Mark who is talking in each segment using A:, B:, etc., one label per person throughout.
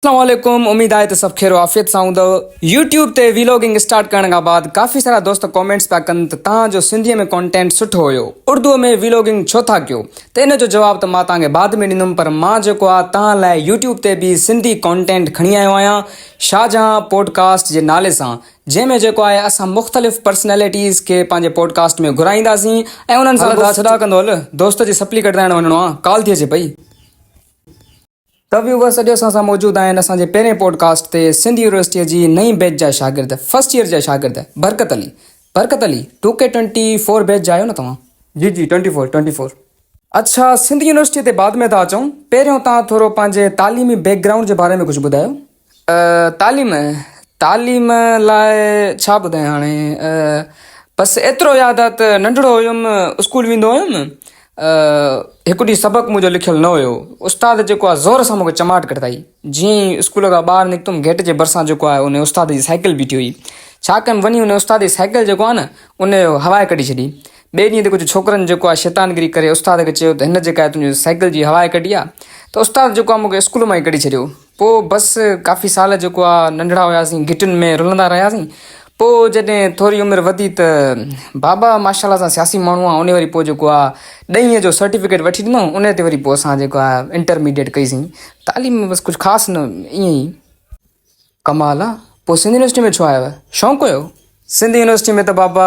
A: اسلام عليڪم اميد آهي ته سڀ خير و عافيت سان هوندؤ. يوٽيوب تي ويلوگنگ اسٽارٽ ڪرڻ کان بعد ڪافي سارا دوست ڪامينٽس پيا ڪن ته توهان جو سنڌي ۾ ڪانٽينٽ سٺو هيو اردو ۾ ويلوگنگ ڇو ٿا ڪيو ته ان جو جواب ته مان توهان کي بعد ۾ ڏيندم پر مان جيڪو آ توهان لاء يوٽيوب تي به سنڌي ڪانٽينٽ کڻي آيو آهيان شاهجهان پوڊڪاسٽ جي نالي سان جنهن ۾ جيڪو آهي اسان مختلف پرسنالٽيز کي پنهنجي پوڊڪاسٽ ۾ گهرائينداسين ۽ انهن سان هل ڇڏا ڪندو هل دوست جي سپلي ڪڍرائڻ وڃڻو آ ڪال ٿي اچي پئي. ته ويوورس اڄ اسان سان موجود آهن اسان جي پهرين پوڊ ڪاسٽ تي سنڌ يونيورسٽيء جي نئين بيچ جا شاگرد فرسٽ ايئر جا شاگرد Barkat Ali Barkat Ali two K twenty four batch جا آهيو نه توهان؟ جي جي ٽوئنٽي فور ٽوئنٽي فور. اڇا سنڌ يونيورسٽيء تي بعد ۾ ٿا اچون پهريون توهان ٿورو پنهنجي تعليمي بيڪ گرائونڊ جي باري ۾ ڪجهه ٻڌايو. تعليم تعليم لاء ڇا ٻڌايان هاڻي بس ايترو ياد آ ته ننڍڙو هيم اسڪول ويندو هيم هڪ ڏينهن سبق منهنجو لکيل نه هيو استاد جيڪو آ زور سان مونکي چماٽ ڪڍرائي جيئن ئي اسڪول کان ٻاهر نڪتم گيٽ جي ڀرسان جيڪو آهي ان استاد جي سائيڪل بيٺي هئي ڇا ڪيم وڃي ان استاد جي سائيڪل جيڪو آ نه ان هوا ڪڍي ڇڏي ٻئي ڏينهن تي ڪجهه ڇوڪرن جيڪو آ شيطان گري ڪري استاد کي چيو ته هن جيڪا تنهنجي سائيڪل جي هوا ڪڍي آ ته استاد جيڪو آ مونکي اسڪول مان ئي ڪڍي ڇڏيو پوء بس ڪافي سال جيڪو آ ننڍڙا هياسين گهٽين ۾ رلندا رهياسين پوء جڏهن ٿوري عمر وڌي ته بابا ماشاء الله سان سياسي ماڻهو آ انهي وري پوء جيڪو آ ڏهين جو سرٽيفڪيٽ وٺي ڏنو انهي تي وري پوء اسان جيڪو آ انٽرميڊيٽ ڪئي سين تعليم بس ڪجهه خاص نه ائين ئي. ڪمال آ پوء سنڌ يونيورسٽي ۾ ڇو آيو شوق هيو؟ سنڌ يونيورسٽي ۾ ته بابا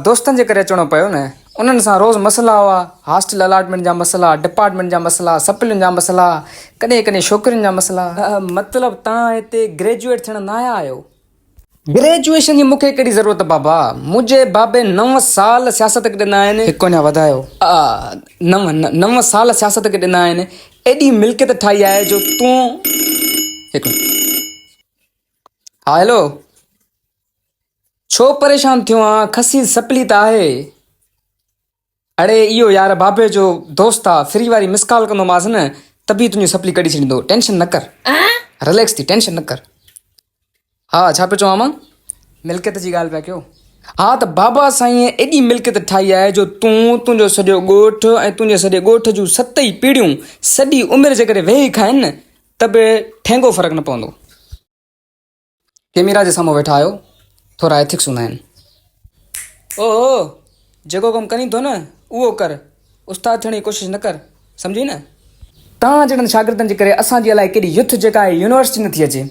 A: دوستن جي ڪري اچڻو پيو نه انهن سان روز مسئلا هئا هاسٽل الاٽمينٽ جا مسئلا ڊپارٽمينٽ جا مسئلا سپلين جا مسئلا ڪڏهن ڪڏهن ڇوڪرين جا مسئلا. مطلب توهان هتي گريجوئيٽ ٿيڻ نه آيا آهيو. گريجوئيشن جي مون کي ڪهڙي ضرورت بابا منهنجي بابي نو سال سياست کي ڏنا آهن. هڪ اڃا وڌايو. نو نو سال سياست کي ڏنا آهن ايڏي ملڪيت ٺاهي آهي جو تون هڪ ها هيلو. ڇو پريشان ٿيو آن خسيس سپلي ته آهي. اڙي اهو يار بابي جو دوست آ فري واري مس ڪال ڪندومانس نه ته به تنهنجي سپلي ڪڍي ڇڏيندو ٽينشن نه ڪر رليڪس ٿي ٽينشن نه ڪر ها ڇا پيو چوان مان ملڪيت جي ڳالهه پيا ڪيو ها ته بابا سائين ايڏي ملڪيت ٺاهي آهي جو تون تنهنجو سڄو ڳوٺ ۽ تنهنجي سڄي ڳوٺ جون ست ئي پيڙهيون سڄي عمر جيڪڏهن ويهي کائن نه ته به ٺينگو فرق نه پوندو. ڪيميرا جي سامهون ويٺا آهيو ٿورا ايٿڪس هوندا آهن. او او جيڪو ڪم ڪرين ٿو نه اهو ڪر استاد ٿيڻ جي ڪوشش نه ڪر سمجهي نه. توهان جهڙن شاگردن جي ڪري اسان جي الائي ڪيڏي يوٿ جيڪا آهي يونيورسٽي نه ٿي اچي.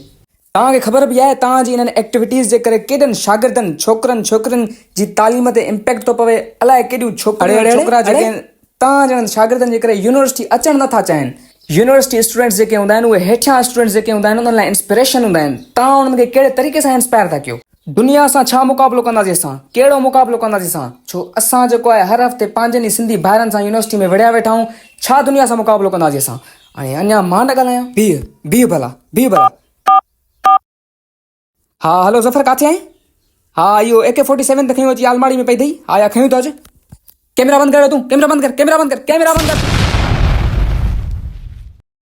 A: توهان کي خبر به آهي توهان جي انهن ايڪٽيوٽيز جي ڪري ڪيڏن شاگردن ڇوڪرن ڇوڪرين جي تعليم تي امپيڪٽ ٿو پوي الائي ڪيڏيون ڇوڪريون ۽ ڇوڪرا جيڪي توهان جهڙن شاگردن جي ڪري يونيورسٽي اچڻ نه ٿا چاهين. يونيورسٽي اسٽوڊنٽس جيڪي هوندا آهن اهي هيٺيان اسٽوڊنٽس جيڪي هوندا آهن انهن لاء انسپريشن هوندا آهن. توهان انهن کي ڪهڙي طريقي سان انسپائر ٿا ڪيو؟ دنيا سان ڇا مقابلو ڪنداسين اسان؟ ڪهڙو مقابلو ڪنداسين اسان؟ ڇو اسان جيڪو آهي هر هفتي پنهنجن ئي سنڌي ڀائرن سان يونيورسٽي ۾ وڙهيا ويٺا آهيون ڇا دنيا سان مقابلو ڪنداسين اسان؟ ۽ اڃا مان نه ڳالهايان. بيهه بيهه ڀلا بيهه ڀلا. ها هلو ظفر ڪاٿي آهين؟ ها اهو اي ڪي فورٽي سيون ته کنيو اچي آلماڙي ۾ پئي اٿئي ها يا کنيو ته اچ. ڪيمرا بند ڪر تون ڪيمرا بند ڪر ڪيمرا بند ڪر ڪيمرا بند ڪر.